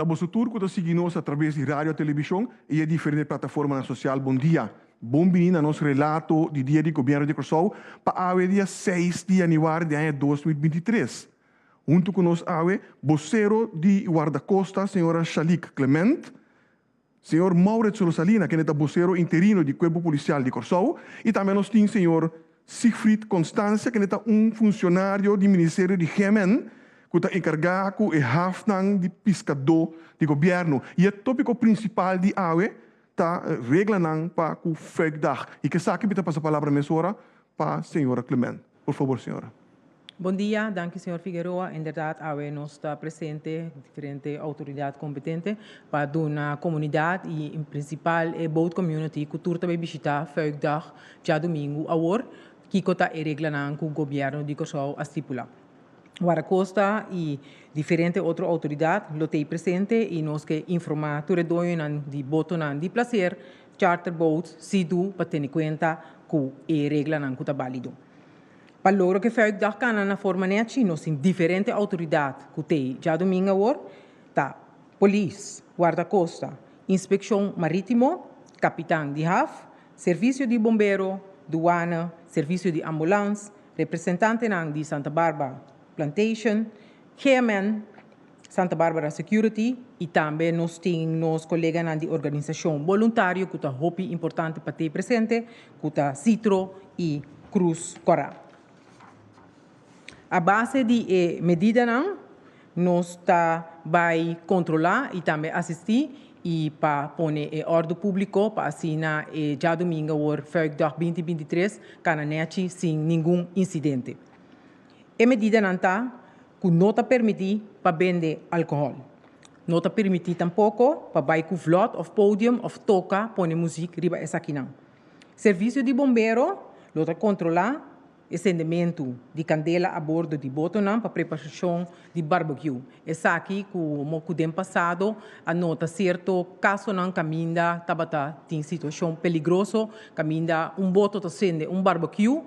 Na boso tur ku ta sigui nos a traves di radio, televishon i e diferente plataformanan sosial, bon dia. Bon bini na nos relato di Dia di Gobièrnu di Kòrsou pa awe dia seis di yanüari di aña 2023. Huntu ku nos awe, bosero di Wardakosta, señora Shalick Clement, señor Maurits Rosalina, kende ta bosero interino di Kuerpo Polisial di Kòrsou, i tambe nos tin señor Siegfried Constancia, kende ta un funshonario di Ministerio di GMN ku ta enkargá ku e hafnan di piskadó di gobièrnu. I e tópiko prinsipal di awe ta reglanan pa ku Fuikdag. I k'esaki mi ta pasa palabra mesora pa señora Clement. Por fabor, señora. Bon dia, danki señor Figueroa. Inderdaad awe nos ta presente, diferente autoridad competente, pa duna comunidad y en principal e boat community cu tur ta bay bishita Fuikdag djadumingu awor, kico ta e reglanan cu gobierno di Corsou a stipula. Guardacosta y diferente otro autoridad lo t'ey presente y nos ke informa tur e doñonan di botonan di placer, charter boats, sidu pa tene cuenta cu e reglanan cu ta balido. Pa logra ku e Fuikdag kana na forma nechi, nos tin diferente outoridat ku t'ei djadumingu awor, ta polis, guardakosta, inspekshon marítimo, kapitan di haf, servisio di bombero, duana, servisio di ambulans, representantenan di Santa Barbara Plantation, GMN, Santa Barbara Security i tambe nos tin nos koleganan di organisashon boluntario ku ta hopi importante pa t'ei presente, ku ta Citro i Cruz Kòrá. A base di e medidanan nos ta bai kontrolá i tambe asistí i pa pone e òrdu públiko pa asina e djadumingu awor Fuikdag 2023 kana nèchi sin ningun insidente. E medidanan ta ku no ta permití pa bende alkohòl. No ta permití tampoko pa bai ku vlòt òf podium òf toka pone muzik riba esakinan. Servisio di bombero lo ta kontrolá e sendementu di kandela a bordo di botonan pa preparashon di barbekiu. Esaki komo ku den pasado a nota sierto kasonan kaminda tabata tin situashon peligroso kaminda un boto ta sende un barbekiu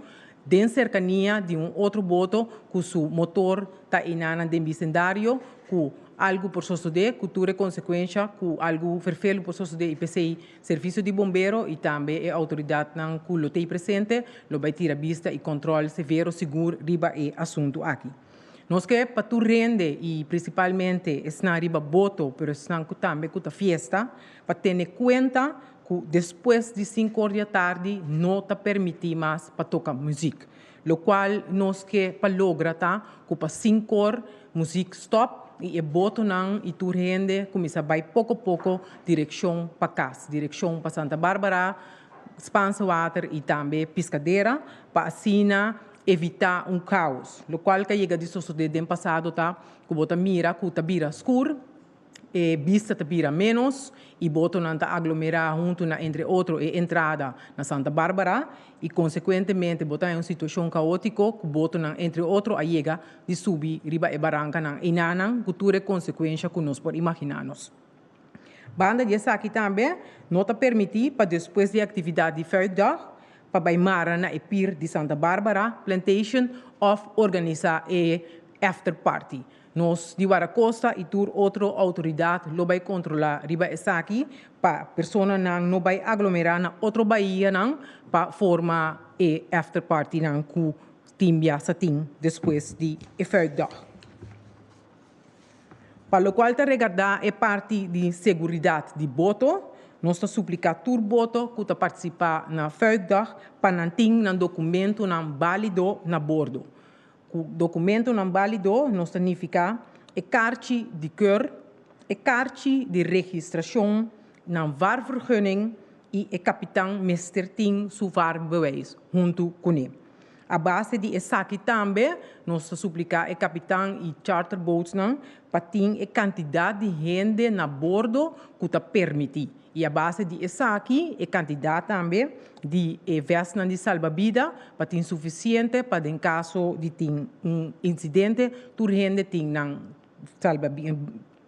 Den serkania di un otro boto ku su motor ta einanan den bisendario ku algu por sosodé ku tur e konsekuensha ku algu ferfelu por sosodé i p'esei servisio di bombero i tambe e outoridatnan ku lo t'ei presente lo bai tira bista i kòntròl severo sigur riba e asuntu aki. Nos ke pa tur hende i prinsipalmente esnan riba boto pero esnan ku tambe ku ta fiesta pa tene kuenta ku despues di sinku or di atardi no ta permití mas pa toka muzik. Lokual nos ke pa logra ta ku pa sinku or muzik stòp i e botonan i tur hende kuminsá bai poko poko direkshon pa kas, direkshon pa Santa Barbara, Spaanse Water i tambe Piscadera pa asina evitá un kaos. Lokual ku a yega di sosodé den pasado ta ku bo ta mira ku ta bira skur. E bista ta bira ménos i botonan ta aglomerá huntu na entre otro e entrada na Santa Bárbara i konsekuentemente bo ta haña un situashon kaótiko ku botonan entre otro a yega di subi riba e barankanan einanan ku tur e konsekuensha ku nos por imaginá nos. Banda di esaki tambe no ta permití pa despues di e aktividat di Fuikdag pa bai mara na e pir di Santa Bárbara Plantation òf organisá e after party. Nos di Waracosta y tur otro autoridad lo bay controla riba esaki pa personanan no bay aglomera na otro bahianan pa forma e after partynan cu tin bia sa tin despues di e Fuikdag. Pa locual ta regarda e parti di seguridad di boto, nos ta suplica tur boto cu ta participa na Fuikdag pa nan tin nan documentonan balido na bordo. Ku dokumentonan bálido nos ta nifiká e karchi di keur, e karchi di registrashon, nan vaarvergunning i e kapitan mester tin su vaarbewijs huntu kuné. A base di esaki tambe nos ta supliká e kapitan i charterboatsnan pa tin e kantidat di hende na bordo ku ta permití. I a base di esaki e kantidat tambe di e vèstnan di salbabida pa tin sufisiente pa den kaso di tin un insidente tur hende tin nan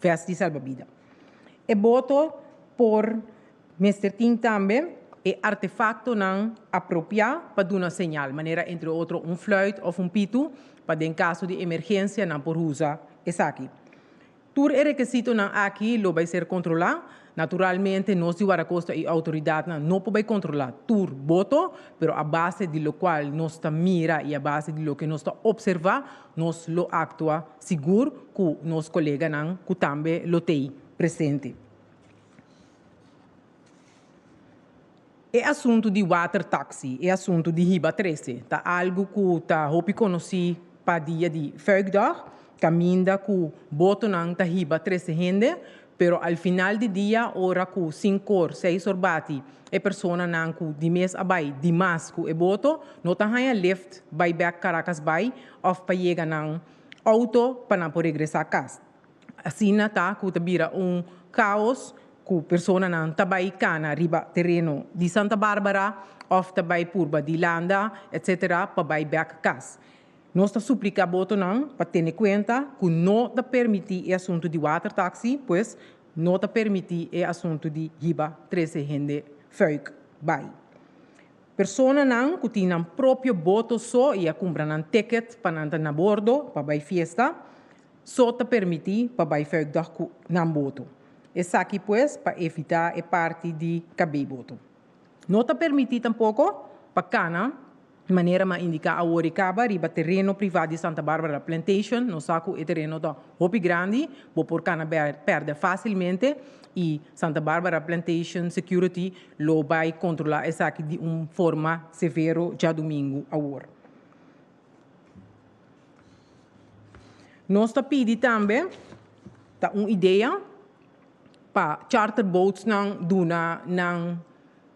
vèst di salbabida. E boto por mester tin tambe e artefaktonan apropiá pa duna señal, manera entre otro un flùit òf un pitu, pa den kaso di emergensia nan por usa esaki. Tur e rekisitonan aki lo bai ser kontrolá. Naturalmente nos di Wardakosta i outoridatnan no por bai kontrolá tur boto, pero a base di lokual nos ta mira i a base di loke nos ta opservá, nos lo aktua sigur ku nos koleganan ku tambe lo tei presente. E asuntu di water taxi, e asuntu di hiba trese, ta algu ku ta hopi konosí pa dia di Fuikdag, kaminda ku botonan ta hiba trese hende, pero al final di dia ora ku sinkor, seis or bati, e personanan ku di mes a bai dimas ku e boto no ta haña lift bai bèk Caracas bai òf pa yega nan outo pa nan por regresá kas. Asina ta ku ta bira un kaos ku personanan ta bai kana riba tereno di Santa Barbara òf ta bai purba di landa etsetera pa bai bèk kas. Nos ta supliká botonan pa tene kuenta ku no ta permití e asuntu di watertaxi, pues no ta permití e asuntu di hiba trese hende fuik bai. Personanan ku tin nan propio boto so i a kumpra nan ticket pa nan ta na bordo pa bai fiesta, so ta permití pa bai fuikdag ku nan boto. Esaki pues pa evitá e parti di kabei boto. No ta permití tampoko pa kana, manera m'a indiká awor i kaba, riba tereno privá di Santa Barbara Plantation. Nos sa ku e tereno ta hopi grandi, bo por kana pèrdè fásilmente i Santa Barbara Plantation Security lo bai kontrolá esaki di un forma severo djadumingu awor. Nos ta pidi tambe, ta un idea, pa charter boatsnan duna nan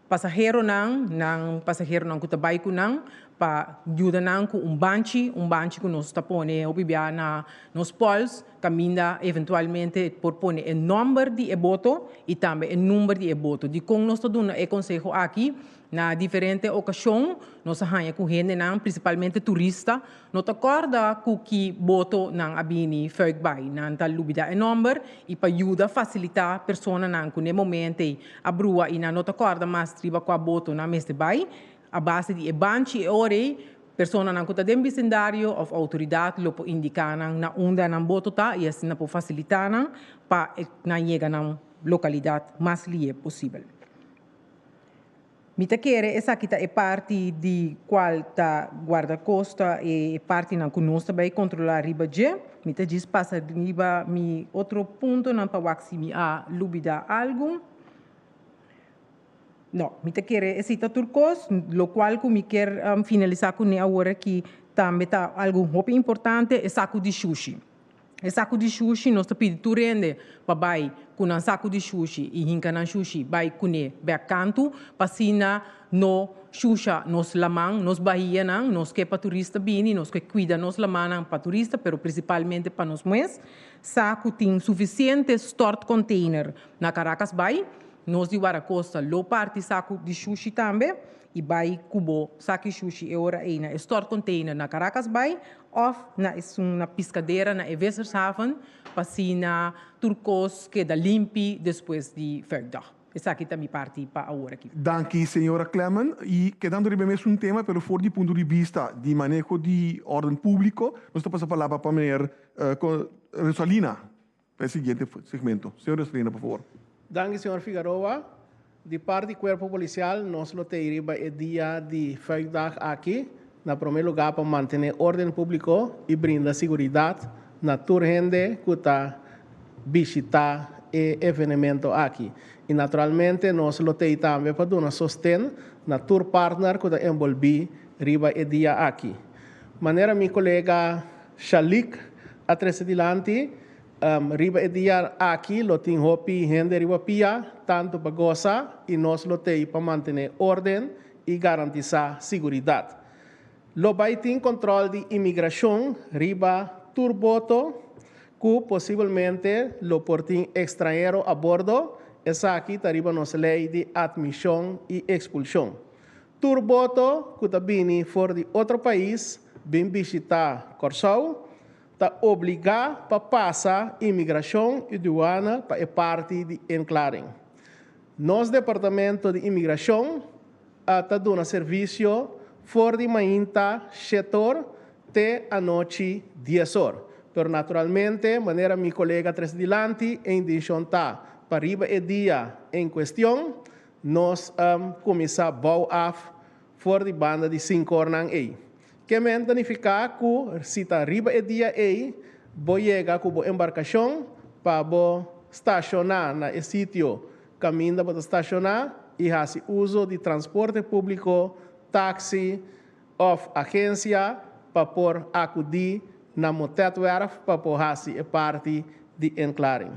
pasaheronan, nan pasaheronan ku ta bai ku nan, pa yuda nan ku un banchi, un banchi ku nos ta pone hopi bia na nos pols, kaminda eventualmente por pone e nòmber di e boto i tambe e number di e boto. Dikon nos ta duna e konseho aki? Na diferente okashon nos a haña ku hendenan, prinsipalmente turista, no ta kòrda ku ki boto nan a bini fuik bai. Nan ta lubidá e nòmber i pa yuda fasilitá personanan ku n'e momento ei a brua i nan no ta kòrda mas riba kua boto nan mester bai, a base di e banchi e ora ei, personanan ku ta den bisindario òf outoridat lo por indiká nan na unda nan boto ta i asina por fasilitá nan pa nan yega nan lokalidat mas lihe posibel. Mi ta kere esaki ta e parti di cual ta guardacosta e partinan cu nos ta bay controla riba dje. Mi ta djis pasa riba mi otro puntonan pa wak si mi a lubida algo. No, mi ta kere esey ta tur cos. Locual cu mi kier finalisa cune awor aki tambe ta algo hopi importante, e saco di shushi. E saku di shushi nos ta pidi tur hende pa bai ku nan saku di shushi i hinka nan shushi bai kuné bèk kantu pa asina no shusha nos laman, nos bahianan. Nos ke pa turista bini, nos ke kuida nos lamannan pa turista pero prinsipalmente pa nos mes. Sa ku tin sufisiente stort container na Caracas Bay. Nos di Waracosta lo parti saku di shushi tambe i bai ku bo saki shushi e ora ei na e stort container na Caracas Bay Of na esun na piskadera na e Vissershaven pa asina tur kos keda limpi despues di Fuikdag. Esaki ta mi parti pa awor aki. Danki señora Clement. Y kedando riba e mesun tema pero for di punto di bista di maneho di orden publico nos ta pasa palabra pa meneer Rosalina pa e siguiente segmento. Señor Rosalina por favor. Danki señor Figaroa. Di parti Cuerpo Policial nos lo tei riba e dia di Fuikdag aki na prome lugar pa mantene orden publico y brinda siguridad na tur hende cu ta bishita e evenemento aki. Y naturalmente nos lo tei tambe pa duna sosten na tur partner cu ta enbolbi riba e dia aki. Manera mi colega Shalik a trece dilanti, Riba e dia aki lo tin hopi hende riba pia, tantu pa gosa i nos lo tei pa mantené órden i garantisá siguridat. Lo bai tin kòntròl di imigrashon riba tur boto ku posibelmente lo por tin ekstrañero a bordo, esaki ta riba nos lei di atmishon i ekspulshon. Tur boto ku ta bini for di otro pais bin bishitá Kòrsou Ta obligá pa pasa imigrashon i duana pa e parti di inklaring. Nos departamento di imigrashon a ta duna servisio for di mainta shetor te anochi diesor. Pero naturalmente, manera mi kolega a trese dilanti, e intenshon ta pa riba e dia en kuestion nos kuminsá bou af for di banda di sinkornan ei. Ke men ta nifiká ku si ta riba e dia ei bo yega ku bo embarkashon pa bo stashoná na e sitio kaminda bo ta stashoná i hasi uso di transporte públiko, taksi òf agensia pa por akudí na Motetwerf pa por hasi e parti di inklaring.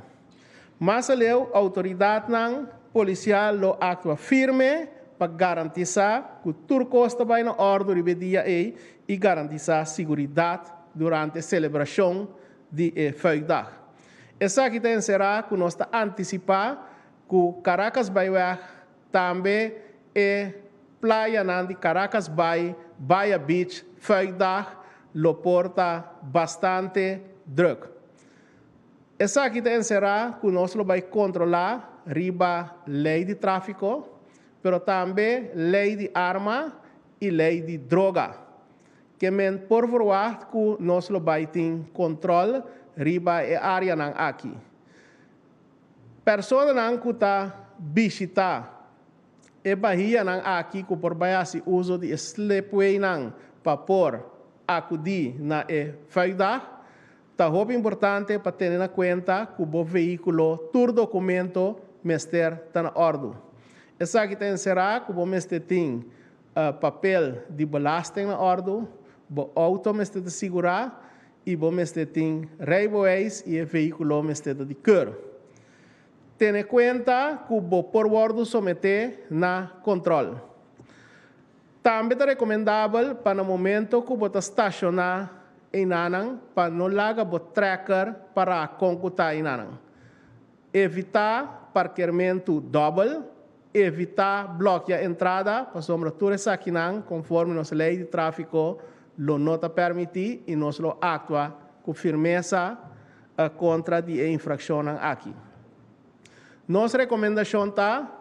Mas aleu, outoridatnan polisial lo aktua firme pa garantisá ku tur kos ta bai na òrdu riba e dia ei i garantisá siguridat durante selebrashon di e Fuikdag. Esaki ta enserá ku nos ta antisipá ku Caracasbaaiweg tambe e playanan di Caracasbaai, Baya Beach, Fuikdag lo por ta bastante drùk. Esaki ta enserá ku nos lo bai kontrolá riba lei di tráfiko, pero tambe lei di arma i lei di droga. Ke men por verwagt ku nos lo bai tin kontrol riba e áreanan aki. Personanan ku ta bishitá e bahianan aki ku por bai hasi uso di e slipwaynan pa por akudí na e Fuikdag, Ta hopi importante pa tene na kuenta ku bo vehíkulo tur dokumento mester ta na òrdu. Esaki ta enserá ku bo mester tin papel di belasting na òrdu, bo outo mester ta sigurá i bo mester tin rijbewijs i e vehíkulo mester ta di keur. Tene kuenta ku bo por wòrdu someté na kontròl. Tambe ta rekomendabel pa na momento ku bo ta stashoná einanan pa no laga bo trekker pará kon ku ta einanan. Evitá parkermentu dòbel, evitá blòkia entrada pasobra tur esakinan konforme nos lei di tráfiko lo no ta pèrmití i nos lo aktua ku firmesa kontra di e infrakshonnan aki. Nos rekomendashon ta.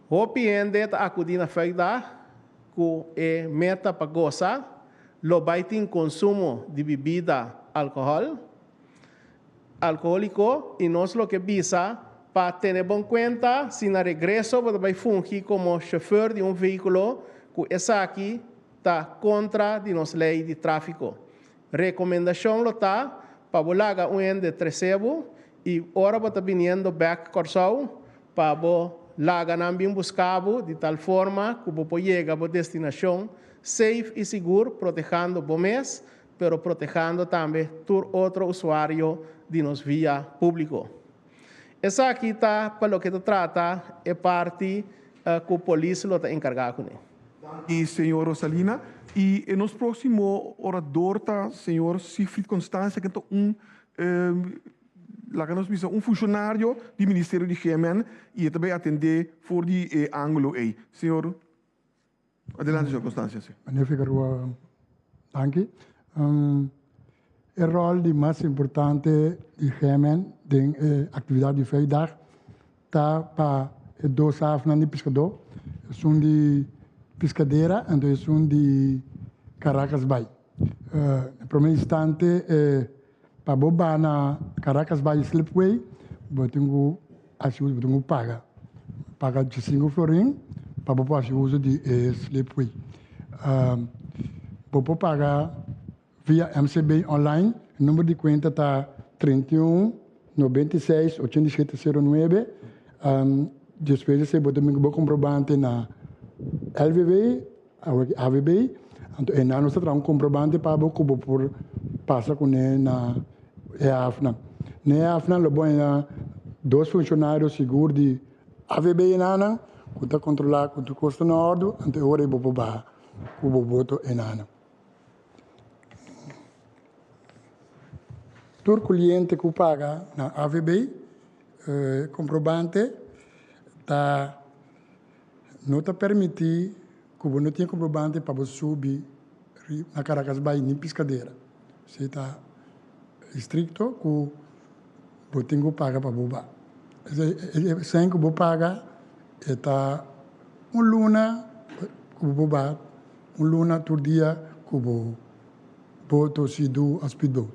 Hopi hende ta akudí na Fuikdag ku e meta pa gosa, lo bai tin konsumo di bibida alkohòl, alkohóliko, i nos lo ke bisa pa tene bon kuenta si na regreso bo ta bai fungi komo shofèr di un vehíkulo ku esaki ta kontra di nos lei di tráfiko. Rekomendashon lo ta pa bo laga un hende trese bo i ora bo ta biniendo bèk Kòrsou Pa bo laga nan bin buska bo di tal forma ku bo por yega bo destinashon safe i sigur protehando bo mes pero protehando tambe tur otro usuario di nos via públiko. Esaki ta pa loke ta trata e parti ku polis lo ta enkargá kuné. Danki señor Rosalina. I e nos próksimo orador ta señor Siegfried Constancia ken ta un Laga nos bisa un funshonario di Ministerio di GMN i e ta bay atendé for di e ángulo ei. Señor, adelante señor Constancia. Sí. Meneer Figueroa, danki. E ròl di mas importante di GMN den e aktividat di Vrijdag ta pa e dos hafnan di piskadó, esun di Piscadera anto esun di Caracas Bay. Na promé instante e Pa bo ba na Caracas Bay Slipway bo tin ku hasi uso, bo tin ku paga, paga diesinku florin pa bo por hasi uso di e slipway. Bo por paga via MCB online, e number di kuenta ta 31 96 87 09. Despues di esei bo ta bin ku bo komprobante na LVV. Awor ki AVB, anto e nan nos ta traha un comprobante pa bo cu bo por pasa cune na e hafnan. Na e hafnan lo bo haña dos funcionario sigur di AVB enanan cu ta controla cu tur cos ta na ordo, anto e ora ei bo por baha cu bo boto enanan. Tur cliente cu paga na AVB e comprobante ta. No ta permití ku bo no tin komprobante pa bo subi na Caracas Bay ni Piscadera. Esei ta estrikto ku bo tin ku paga pa bo ba. E sèn ku bo paga e ta un luna ku bo ba, un luna tur dia ku bo boto, sidu òf speedboat.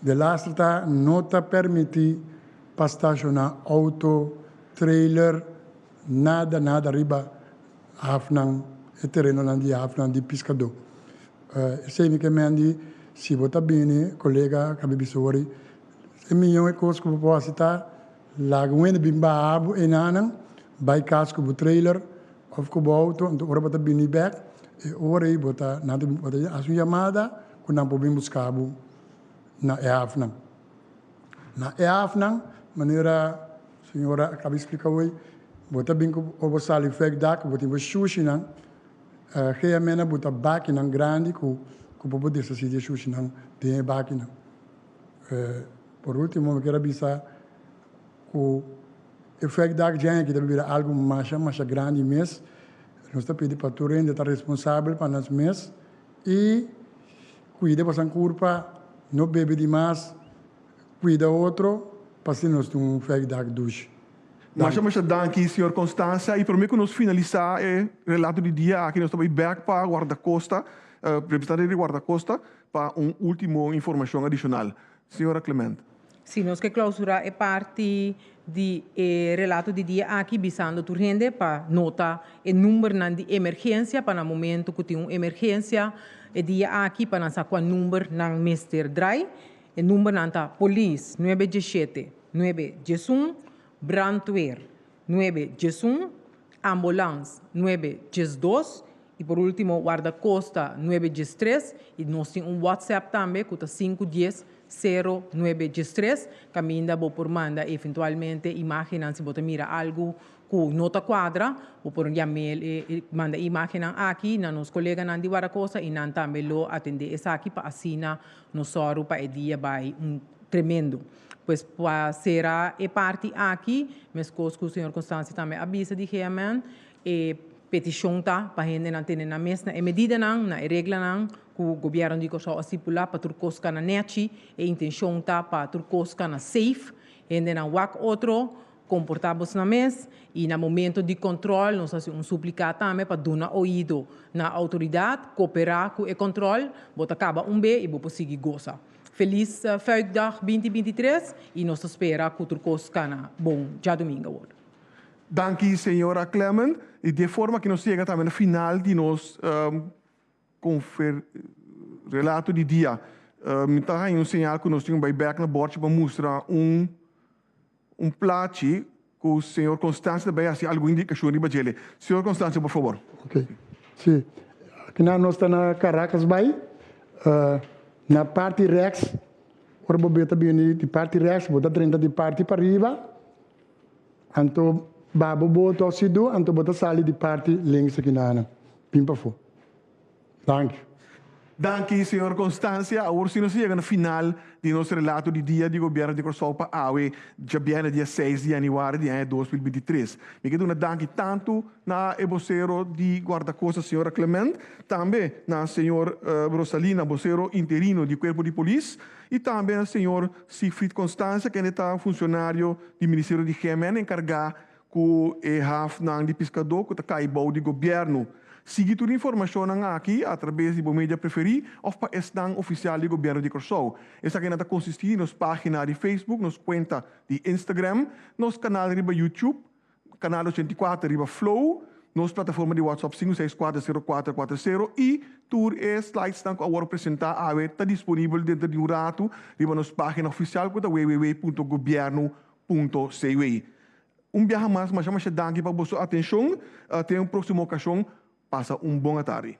Delaster ta no ta permití pa stashoná outo, trailer, nada nada riba hafnan, e terenonan di hafnan di piskadó. Esei mi ke men di si bo ta bini, kolega kabi bisa wori, e mihó e kos ku bo por hasi ta laga un hende bin baha bo enanan, bai kas ku bo trailer òf ku bo outo, anto ora bo ta bini bèk e ora ei bo ta nan ta bo ta hasi un yamada ku nan por bin buska bo na e hafnan. Na e hafnan, manera señora a kaba di splika hoy, bo ta bin ku ora bo sali vèk dak bo tin bo shushinan, GMN a buta bakinan grandi ku ku bo por deshasí di e shushinan den e bakinan. Por último mi kier a bisa ku e vèk dak dje aña aki ta bira algu masha masha grandi mes. Nos ta pidi pa tur hende ta responsabel pa nos mes i kuida bosan kurpa, no bebe di mas, kuida otro pa asina nos tin un vèk dak dushi. Masha masha danki señor Constancia y prome cu nos finalisa e relato di dia aki nos ta bay bek pa Guardacosta, representante di Guardacosta pa un ultimo informacion adicional. Señora Clement. Si, nos ke clausura e parti di e relato di dia aki bisando tur hende pa nota e numbernan di emergencia pa na momento cu tin un emergencia e dia aki pa nan sa cua number nan mester draai. E numbernan ta Polis nuebe diesshete, nuebe diesun, Brandweer nuebe diesun, Ambulans nuebe diesdos y por ultimo Guardacosta nuebe diestres y nos tin un WhatsApp tambe cu ta sinku dies sero nuebe diestres caminda bo por manda eventualmente imagennan si bo ta mira algo cu no ta cuadra bo por yamel e manda e imagennan aki na nos coleganan di Guardacosta y nan tambe lo atende esaki pa asina nos sòru pa e dia bai un tremendo. Pues pa sera e parti aki, meskos ku señor Constancia tambe a bisa di GMN, e petishon ta pa hendenan tene nan mes na e medidanan, na e reglanan ku gobièrnu di Kòrsou a stipulá pa tur kos kana nèchi. E intenshon ta pa tur kos kana safe, hendenan wak otro, Komportá bos na mes i na momento di kòntròl nos hasi un supliká tambe pa duna oido na outoridat, koperá ku e kòntròl, bo ta kaba un be i bo por sigui gosa. Felis Fuikdag 2023 i nos ta spera ku tur kos kana bon djadumingu awor. Danki señora Clement. I di e forma aki nos yega tambe na final di nos Confer relato di dia. Mi ta haña un señal cu nos tin un bay bek na borchi pa mustra un un plachi cu señor Constancia ta bay haci algun indicacion riba djele. Señor Constancia, por favor. Ok. Si. Akinan nos ta na Caracas bay. Na parti rechts, ora bo beta bini di parti rechts, bo ta drenta di parti pariba. Anto ba bo boto sidu, anto bo ta sali di parti links akinana. Bin pafó. Danki. Danki, señor Constancia. Awor si nos a yega na final di nos relato di Dia di Gobierno di Kòrsou pa awe, djabièrnè dia seis di yanüari di aña 2023. Mi ke duna danki tantu na e bosero di Guardacosta, señora Clement, tambe na señor Rosalina, bosero interino di Cuerpo di Polis, i tambe na señor Siegfried Constancia, kende ta funcionario di Ministerio di GMN enkargá ku e hafnan di piskadó ku ta kai bou di gobièrnu. Sigui tur informashonnan aki atrabes di bo media preferí òf pa esnan ofisial di gobièrnu di Kòrsou. Esakinan ta konsistí di nos página di Facebook, nos kuenta di Instagram, nos kanal riba YouTube, Kanal 84 riba Flow, nos plataforma di WhatsApp 5640440 i tur e slidesnan ku a wòrdu presentá awe ta disponibel denter di un ratu riba nos página ofisial ku ta www.gobierno. .cw. Un biaha mas masha masha danki pa boso atenshon. Te un próksimo okashon, pasa un bon atardi.